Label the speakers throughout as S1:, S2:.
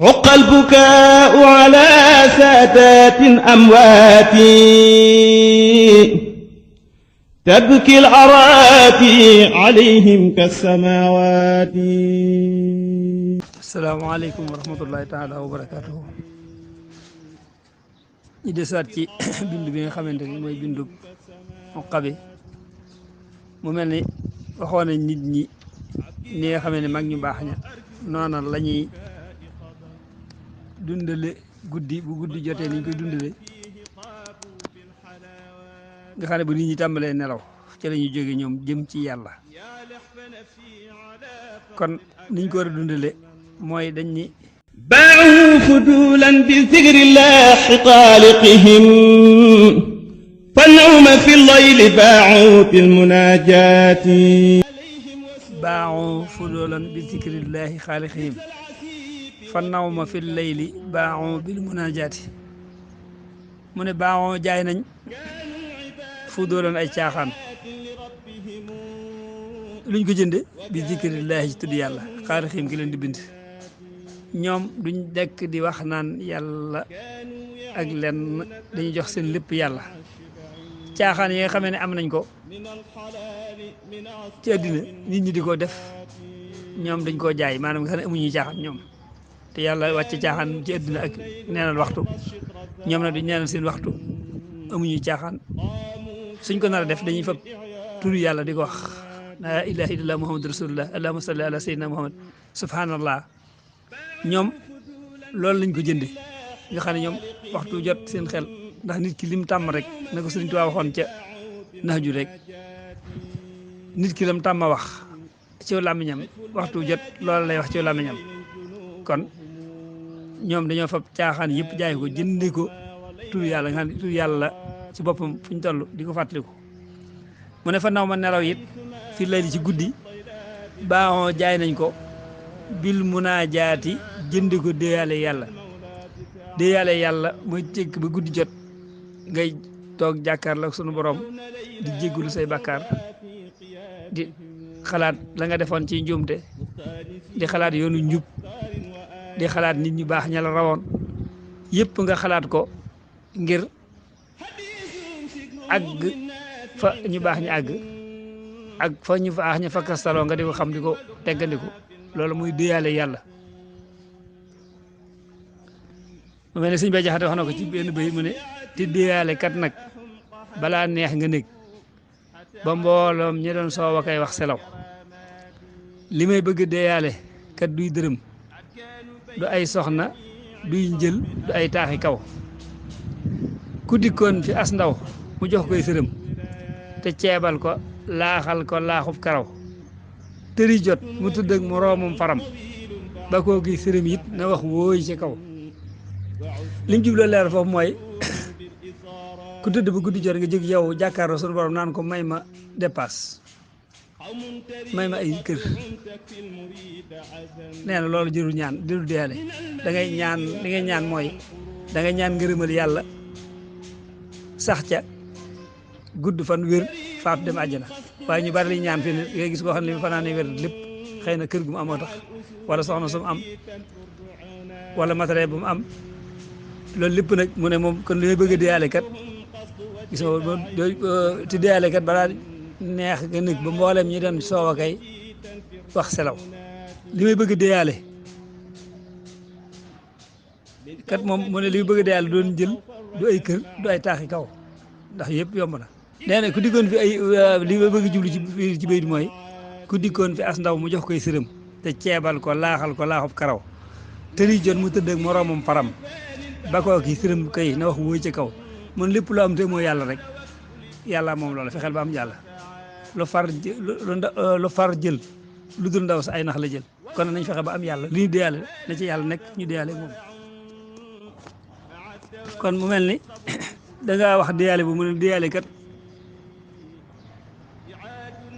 S1: عق البكاء على سادات أموات تبكي الأراتي عليهم كالسماوات.
S2: السلام عليكم ورحمة الله تعالى وبركاته. ñi desaat ci bindu bi nga xamante ni mooy bindu Uqa bi mu mel ni waxoon nañ nit ñi ni nga xamee ne mag ñu baax ña noona la ñuy dundale guddi bu guddi jotee ni ñu koy dundale nga xam ne bu nit ñi tàmbalee nelaw ci la ñuy jóge ñoom jëm ci yàlla. kon niñ ko war a dundale mooy dañ ni
S1: باعوا فضولا بذكر الله خالقهم فالنوم في الليل باعوا بالمناجات.
S2: باعوا فضولا بذكر الله خالقهم فالنوم في الليل باعوا بالمناجات. mu ne baaxoo jaay nañ fuddoolan ay caaxaan luñ ko jënde bi zikrillahi ci tudd yàlla xaalixim ki leen di bind. ñoom duñ dekk di wax naan yàlla ak lenn dañuy jox seen lépp yàlla. caaxaan yi nga xamee ne am nañ ko ci àddina nit ñi di ko def ñoom dañ koo jaay maanaam nga xam ne amuñuy caaxaan ñoom te yàlla wàcce caaxaan ci àddina ak neenal waxtu ñoom nag duñ neenal seen waxtu amuñuy caaxaan suñ ko nar a def dañuy fab turu yàlla di ko wax la ilaha illallah muhammad rasulullah allahumma salli ala sayyidina muhammad subhanallah. ñoom loolu lañ ko jënde nga xam ne ñoom waxtu jot seen xel ndax nit ki lim tàmm rek na ko Sëriñ Tuubaa waxoon ca nax ju rek nit ki lam tàmm wax ci làmmiñam waxtu jot loolu lay wax ci làmmiñam. kon ñoom dañoo fab caaxaan yëpp jaay ko jënde ko tur yàlla nga xam ne tur yàlla ci boppam fu ñu toll di ko fàttaliku. mu ne fa naw ma nelaw it fi lay ci guddi baaxoo jaay nañ ko bil munaajaati jënd ko déyaale yàlla. déyaale yàlla mooy jëkk ba guddi jot ngay toog jàkkaarloo ak sunu borom di jéggulu say bàkkaar di xalaat la nga defoon ci njuumte di xalaat yoonu njub di xalaat nit ñu baax ña la rawoon yëpp nga xalaat ko ngir àgg fa ñu baax ñi àgg ak fa ñu baax ña fa kastaloo nga di ko xam di ko teggandiku. loolu muy déyaale yàlla. mu mel ne sëñ Bay Jaxate wax na ko ci benn bay mu ne te déyaale kat nag balaa neex nga nekk ba mbooloom ñi doon soow a koy wax selaw li may bëgg déyaale kat duy dërëm du ay soxna duy njël du ay taaxi kaw ku dikkoon fi as ndaw mu jox koy sërëm te ceebal ko laaxal ko laaxub karaw tëri jot mu tudd ak moroomam faram ba koo gi sërëm it na wax wóoy ci kaw. li mu jubloo leer foofu mooy ku tëdd ba guddi jot nga jóg yow jàkkaarloo sunu borom naan ko may ma dépasse may ma ay kër nee na loolu jërul ñaan jërul deyaale da ngay ñaan li ngay ñaan mooy da ngay ñaan ngërëmal yàlla sax ca gudd fan wér faatu dem àjjana. waaye ñu bari li ñaan fii ne ngay gis koo xam ne li mu fanaan wér lépp xëy na kër gu mu amoo tax wala soxna su mu am wala matériel bu mu am loolu lépp nag mu ne moom kon li may bëgg a déyaale kat gis nga te déyaale kat balaa neex nga nekk ba mboolem ñi doon soow a kay wax selaw li may bëgg a déyaale kat moom mu ne li may bëgg a déyaale doon jël du ay kër du ay taaxi kaw ndax yëpp yomb na. nee na ku dikkoon fi ay li may bëgg jublu ci bayit mooy ku dikkoon fi as ndaw mu jox koy sërëm te ceebal ko laaxal ko laaxub karaw tëri jot mu tëdd ak moroomam faram ba koo kii sërëm kay na wax wóoy ci kaw. man lépp lu am te mooy yàlla rek yàlla moom loolu fexeel ba am yàlla lu far jël lu dul ndaw sa ay nax la jël. kon nañ fexe ba am yàlla li ñu déyaale na ci yàlla nekk ñu déyaale moom. kon mu mel ni dangaa wax déyaale bu mu ne déyaale kat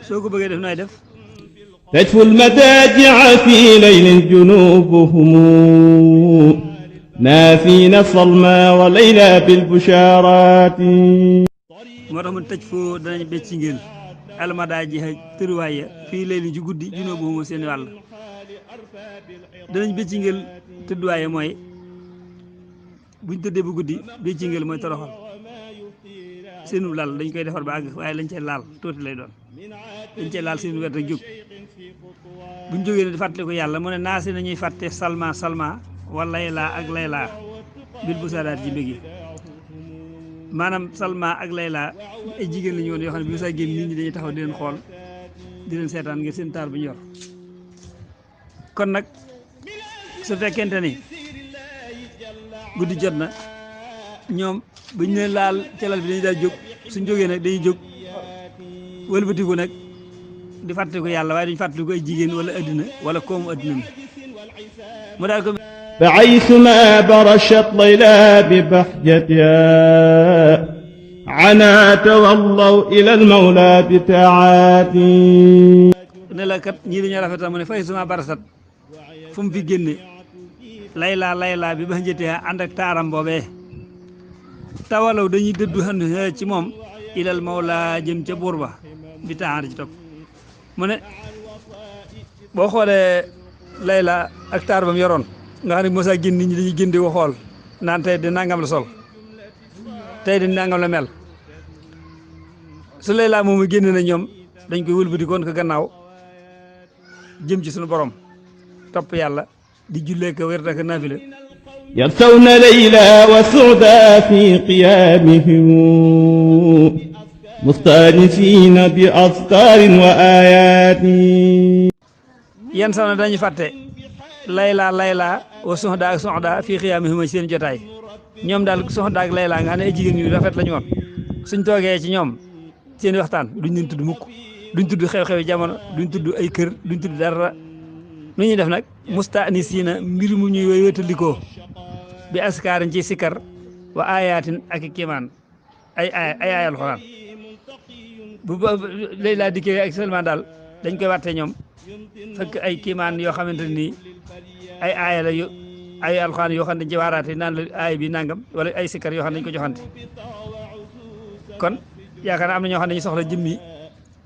S2: soo ko bëggee def nooy def.
S1: تجفو المداجع في ليل جنوبهم نافين الصلما وليلى بالبشارات.
S2: moo tax mu tëj foo danañ becc ngeen almadaaji tëruwaay ya fii layli ci guddi junóobuhum seen wàll danañ bëccëgal tëdduwaaye mooy buñ tëddee bu guddi bëccëgal mooy toroxal seenu lal dañ koy defar ba àgg waaye lañ cay laal tuuti lay doon dañ cay laal seenu wet rek jóg buñ jógee ne di fàttali ko yàlla mu ne naasi nañuy fàtte salma salma wa layla ak layla bil bu saadaat ci mbégi maanaam salma ak layla ay jigéen la ñu woon yoo xam ne bi mu saa génn nit ñi dañuy taxaw di leen xool di leen seetaan ngir seen taar bu ñu yor kon nag su fekkente ni guddi jot na ñoom buñ ne laal ca lal bi dañuy daal jóg suñ jógee nag dañuy jóg wëlbatiku nag di fàttaliku yàlla waaye duñ fàttaliku ay jigéen wala addina wala koomu addina mi mu daal ko
S1: فعيثما برشت ليلى ببهجتها عنا تولوا إلى المولى بتعاتي
S2: ne la kat ñii dañoo rafetal mu ne fayisuma barasat fu mu fi génne layla bi ba njëtee ànd ak taaram boobee tawalaw dañuy dëddu xand ci moom ilal mawla jëm ca buur ba bi taar ci topp mu ne boo xoolee layla ak taar ba mu yoroon nga xam ne mosaa génn nit ñi dañuy génn di ko xool naan tey di nangam la sol tey di nangam la mel su layla moomu génn na ñoom dañ koy wëlbati koon ko gannaaw jëm ci suñu borom topp yàlla di jullee ko wér ak naafila
S1: يرثون ليلى وسعدا في قيامهم مستانسين بأذكار وآيات
S2: yan sax na dañu fàtte layla wa soxda ak soxda fii xiyaamihim ci seen jotaay ñoom daal soxda ak layla nga xam ne ay jigéen ñu rafet lañu woon suñ toogee ci ñoom seen waxtaan duñ leen tudd mukk duñ tudd xew-xewi jamono duñ tudd ay kër duñ tudd dara nu ñuy def nag mustaanisiina mbir mu ñuy woy wétalikoo bi askaarin ci sikar wa ayatin ak kiimaan ay alxuraan bu layla dikkee ak seulement daal dañ koy wàttee ñoom fekk ay kiimaan yoo xamante ni ay aaya la yu ay alxuraan yoo xam ne dañ ci waaraate naan la aaya bi nangam wala ay sikar yoo xam ne dañ ko joxante kon yaakaar naa am na ñoo xam ne dañuy soxla jëmmi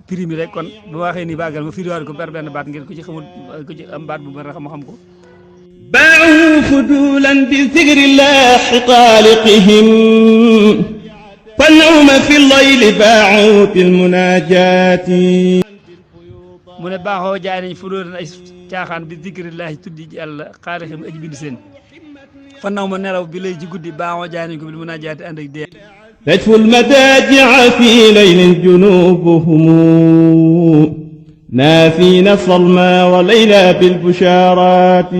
S2: prix mi rek kon bu ma waxee nii baagal ma firiwaat ko ber benn baat ngir ku ci xamul ku ci am baat bu bari xam ko
S1: باعوا فدولا بذكر الله خالقهم فالنوم في الليل باعوا في المناجات
S2: mu ne baaxoo jaay nañ fudóolan ay caaxaan bi zikrillahi tuddi yàlla xaalixim aji bind seen fa naw ma nelaw bi lay ci guddi baaxoo jaay nañ ko bil munaajaati ànd ak dee
S1: تجفو المداجع في ليل جنوبهم نافين صلما وليلى بالبشارات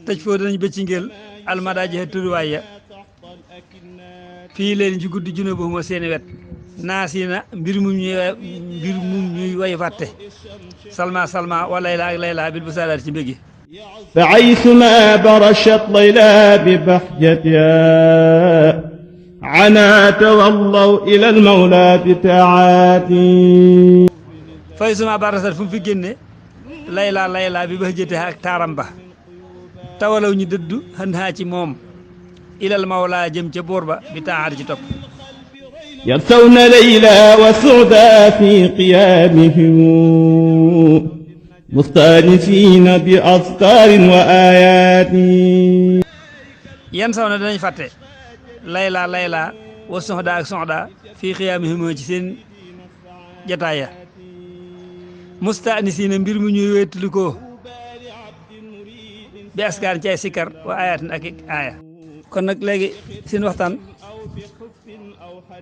S2: tëj foo danañ bëcci ngeel almadaaji tëruwaay ya fii leen ci guddi junne boobu ma seeni wet naasina mbir mum ñuy way fàtte salma wa layla ak layla bil busaaraat ci mbégi
S1: فعيثما برشت ليلى ببهجتها عنا تولوا إلى المولى بتعاتي
S2: fay suma barasat fu mu fi génne layla bi ba jëte ak taaram ba tawalaw ñu dëddu xën xaa ci moom ilal mawla jëm ca boor ba bi taaxaar ci topp
S1: يرثون ليلى وسعدا في قيامهم مستانسين بأذكار وآيات
S2: yan saw na danañ fàtte layla wa soxda ak soxda fii xiyaamihim ci seen jataaya mustaanisiina mbir mu ñuy wéetalikoo bi askaar ci ay sikkar wa ayatin ak aaya kon nag léegi seen waxtaan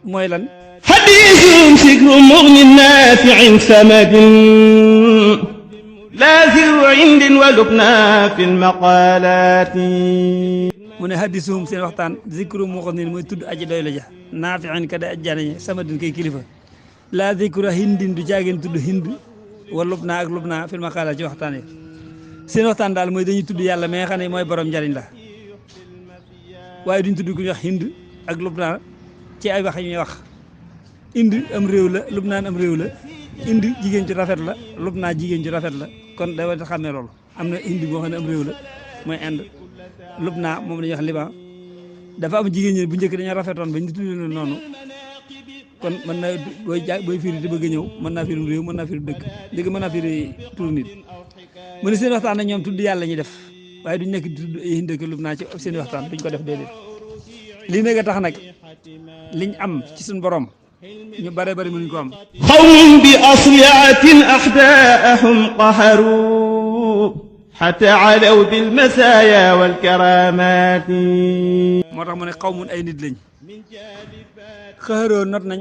S2: mooy lan
S1: حديث ذكر مغني نافع ثمد لا ذر عند ولبنا في المقالات
S2: mu ne haddisuhum seen waxtaan zikru muxnin mooy tudd aji doy la ja naafiin ka da ajjanañe sama din koy kilifa laa zikra hindin du jaageen tudd hind wa lubna ak lubna fil maqaala ci waxtaan yi seen waxtaan daal mooy dañuy tudd yàlla mais nga xam ne mooy borom njariñ la waaye duñ tudd ku ñuy wax hind ak lubna ci ay wax yi ñuy wax indi am réew la lubnaan am réew la indi jigéen ci rafet la lubna jigéen ci rafet la kon day war a xàmmee loolu am na indi boo xam ne am réew la mooy Inde Lubna moom la ñuy wax Liban dafa am jigéen ñi bu njëkk dañoo rafetoon ba ñu tuddee noonu kon mën na booy firi di bëgg a ñëw mën naa firi réew mën naa firi dëkk mën naa firi turu nit mu ne seen waxtaan nag ñoom tudd yàlla ñuy def waaye duñ nekk di tudd ay hindëk lub naa ci seen waxtaan duñ ko def déedéet lii nag a tax nag liñ am ci suñ borom ñu bare bari mënuñ ko am.
S1: qawmun bi asliatin ahdaahum qaharu hatta alaw bil masaya wal karamati.
S2: moo tax mu ne qawmun ay nit lañ xaharoo not nañ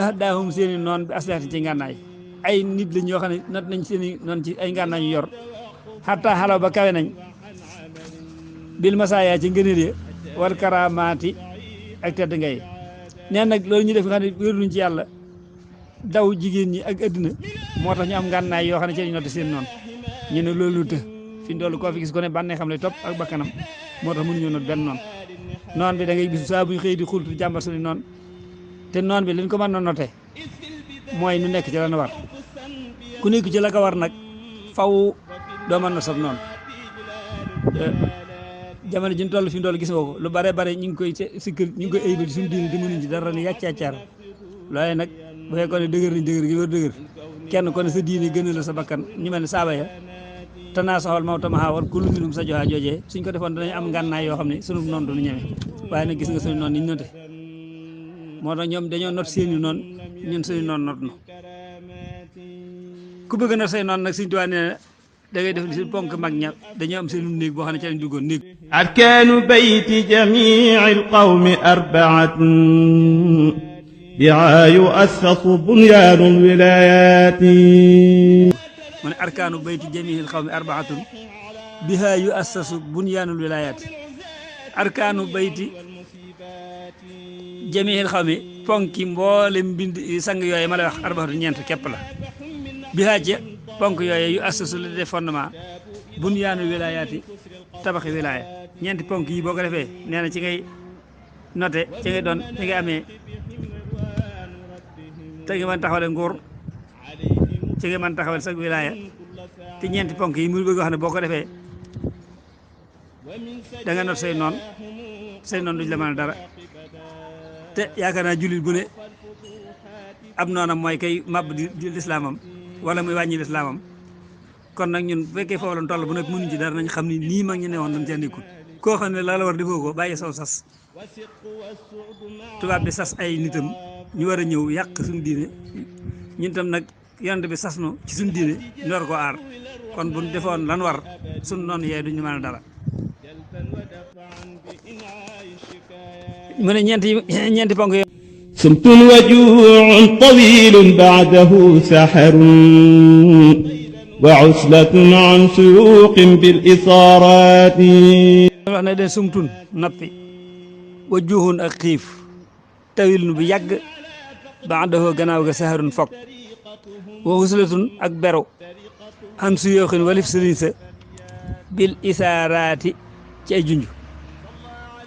S2: ahdaahum seeni noon bi asliatin ci ngànnaay ay nit lañ yoo xam ne not nañ seeni noon ci ay ngànnaay ñu yor hatta xalaw ba kawe nañ bil masaya ci ngëneel ya wal karamati ak tedd ngay neen nag loolu ñu def nga xam ne wéeruñ ci yàlla daw jigéen ñi ak adduna moo tax ñu am ngànnaay yoo xam ne ci lañ notti seen noonu ñu ne loolu të fi ñu toll koo fi gis ko ne bànnee xam ne topp ak bakkanam moo tax mënuñu not benn noon bi da ngay gis saa buñ xëy di xultu jàmbar suñu noonu te noon bi liñ ko mën na noté mooy nu nekk ci la na war ku nekk ci la ko war nag faw doo mën na sab noonu jamono ji ñu toll fi ñu toll gis nga ko lu bare bare ñu ngi koy sikkër ñu ngi koy ayibal suñu diine te mënuñ ci dara ni yàcc-yàccaar loolee nag bu fekkoon ne dëgër nañ dëgër gi war dëgër kenn ko ne sa diine gën la sa bakkan ñu mel ne saaba ya te naa soxal maw tama xaawal ku lu minum sa joxaa joojee suñ ko defoon danañ am ngànnaay yoo xam ne sunu noonu duñu ñeme waaye nag gis nga suñu noonu niñ note moo tax ñoom dañoo not seeni noonu ñun suñu noonu not no ku bëgg not say noonu nag suñ tuwaa nee da ngay def li si ponk mag ña dañoo am seen néeg boo xam ne ca lañ duggoon néeg.
S1: arkaanu bayti jamii alqawmi arbaatun bihaa yuassasu bunyaanu lwilayaati.
S2: mu ne arkaanu bayti jamii alqawmi arbaatun bihaa yuassasu bunyaanu lwilayaati. arkaanu bayti jamii alqawmi ponki mboolem mbind sang yooyu ma lay wax arbaatun ñeent képp la bihaa ci ponk yooyu yu assasu la def fondement bunyaanu wilayaati tabaxi wilaya ñeenti ponk yi boo ko defee nee na ci ngay noté ci ngay doon ci ngay amee te nga mën taxawale nguur ci nga mën taxawale sax wilaya te ñeenti ponk yi mu bëgg wax ne boo ko defee da nga not say noon duñ la mën a dara te yaakaar naa jullit bu ne ab noonam mooy kay màbb di lislaamam wala muy wàññi lislaamam kon nag ñun bu fekkee foofu lañ toll bu nekk mënuñ ci dara nañ xam ni nii mag ñu ne woon dañ cee nekkul koo xam ne la war defoo ko bàyyi saw sas tubaab bi sas ay nitam ñu war a ñëw yàq suñu diine ñun tam nag yonent bi sas no ci suñu diine ñu war koo aar kon buñ defoon lan war suñu noonu yee duñu mën a dara mu ne ñeenti ponk yooyu
S1: سمت وجوع طويل بعده سحر وعسلة عن سلوق بالإصارات.
S2: wax na de sumtun noppi wajuhun ak xiif tawilun bu yàgg baadahu gannaaw ga saharun fokk wa uslatun ak beru an suyooxin walif sëriñ sa bil isaaraati ci ay junj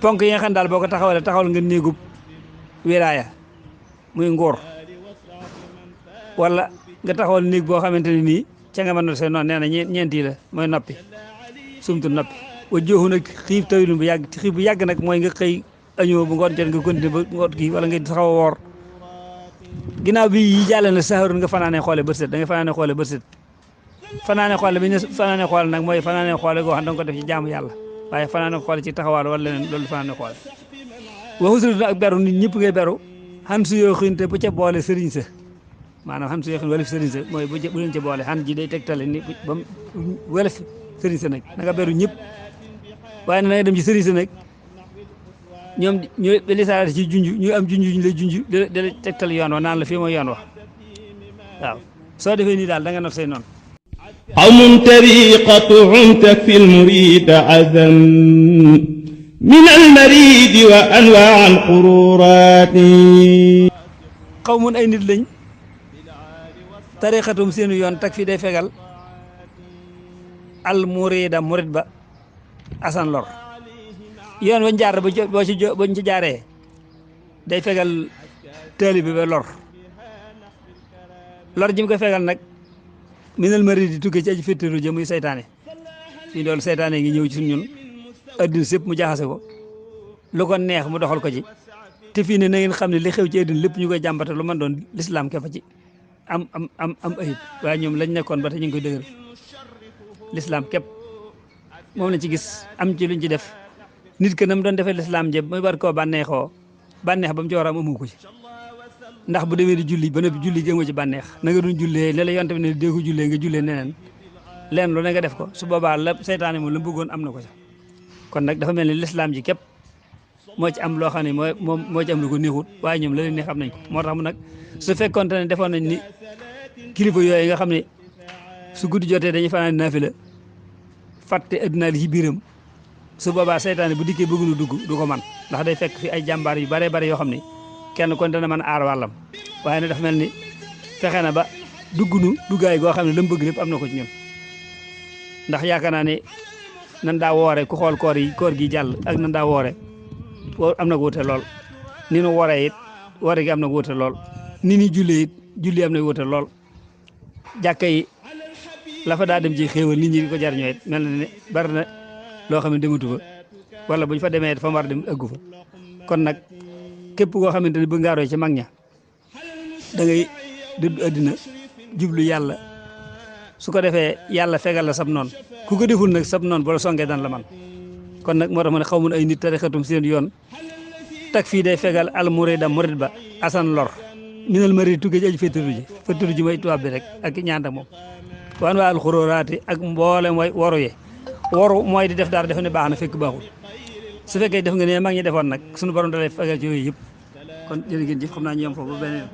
S2: ponk yi nga xam daal boo ko taxawal nga néegub wilaaya muy nguur wala nga taxawal néeg boo xamante ne nii ca nga mën na see noonu nee na ñeenti la mooy noppi sumtu noppi wa joxu nag xiif tawilun bu yàgg ci xiif bu yàgg nag mooy nga xëy añoo bu ngoon jot nga continuer ba ngoot gi wala nga taxaw a woor ginnaaw bi yi jàlle na saharun nga fanaane xoole bët set da nga fanaane xoole bët set fanaane xoole bi ñu fanaane xoole nag mooy fanaane xoole goo xam da nga ko def ci jaamu yàlla waaye fanaane xoole ci taxawaal wala leneen loolu fanaane xoole waxusul ak beru nit ñëpp ngay beru xan su yoo xinte bu ca boole sëriñ sa maanaam xan su yoo xin walif sëriñ sa mooy bu leen ca boole xan ji day tegtale ni ba walif sëriñ sa nag na nga beru ñëpp waaye na nga dem ci sëriñ sa nag ñoom ñooy lisaarati ci junj ñu am junj ñu lay junj da la tegtal yoon wa naan la fii mooy yoon wa waaw soo defee nii daal da nga not say noonu
S1: قوم طريقتهم تكفي المريد عزم من المريد وأنواع القرورات.
S2: qawmun ay nit lañ tariqatum seenu yoon tak fi day fegal al murida murid ba asan lor yoon wañ jaar buñ ci jaaree day fegal taalibe ba lor ji mu ko fegal nag minal marid di tukkee ci aji féttaru ja muy saytaane fii doolu saytaane ngi ñëw ci suñ ñun adduna sépp mu jaxase ko lu ko neex mu doxal ko ci te fii ne na ngeen xam ne li xew ci adduna lépp ñu koy jàmbate lu man doon lislaam kefa ci am ayib waaye ñoom lañ nekkoon ba te ñu ngi koy dëgër lislaam képp moom lañ ci gis am ci luñ ci def nit que nam doon defee lislaam jëpp muy war koo bànneex ba mu ci war a am amu ko ci ndax bu demee di julli ba noppi julli gëmoo ci bànneex na nga doon jullee ne la yonte bi ne dee ko jullee nga jullee neneen leen lu ne nga def ko su boobaa la seytaane moom la bëggoon am na ko sax kon nag dafa mel ni lislaam ji képp moo ci am loo xam ne moo ci am lu ko neexut waaye ñoom la leen neex am nañ ko moo tax mu nag su fekkoonte ne defoon nañ ni kilifa yooyu nga xam ne su guddi jotee dañuy fanaan naafila fàtte adduna li ci biiram su boobaa seytaane bu dikkee bëgg nu dugg du ko man ndax day fekk fi ay jàmbaar yu bare bare yoo xam ne kenn kon dana mën a aar wàllam waaye ne dafa mel ni fexe na ba dugg nu duggaay goo xam ne la mu bëgg lépp am na ko ci ñun ndax yaakaar naa ne nan daa woore ku xool koor gi jàll ak nan daa woore am na ko wute lool ni nu wooree it woore gi am na ko wute lool ni ni jullee it julli am na ko wute lool jàkka yi la fa daa dem ci xéewal nit ñi di ko jariñoo it mel na ne bari na loo xam ne dematu fa wala buñ fa demee fa mu war a dem ëggu fa kon nag képp koo xamante ne bëgg ngaa roy ci mag ña da ngay dëddu àddina jublu yàlla su ko defee yàlla fegal la sab noon ku ko deful nag sab noon bala songee dan la man kon nag moo tax ma ne xaw mun ay nit tarixatum seen yoon tak fii day fegal al murida murid ba asan lor minal mari tuggee ji aju féturu ji may tubaab bi rek ak ñaanta moom waan waa alxuróoraati ak mboolem way waru ye waru mooy di def dara def ne baax na fekk baaxul su fekkee def nga ne mag ñi defoon nag suñu borom dalay fegal ci yooyu yëpp kon jërë ngeen jëf xam naa ñu yem foofu ba beneen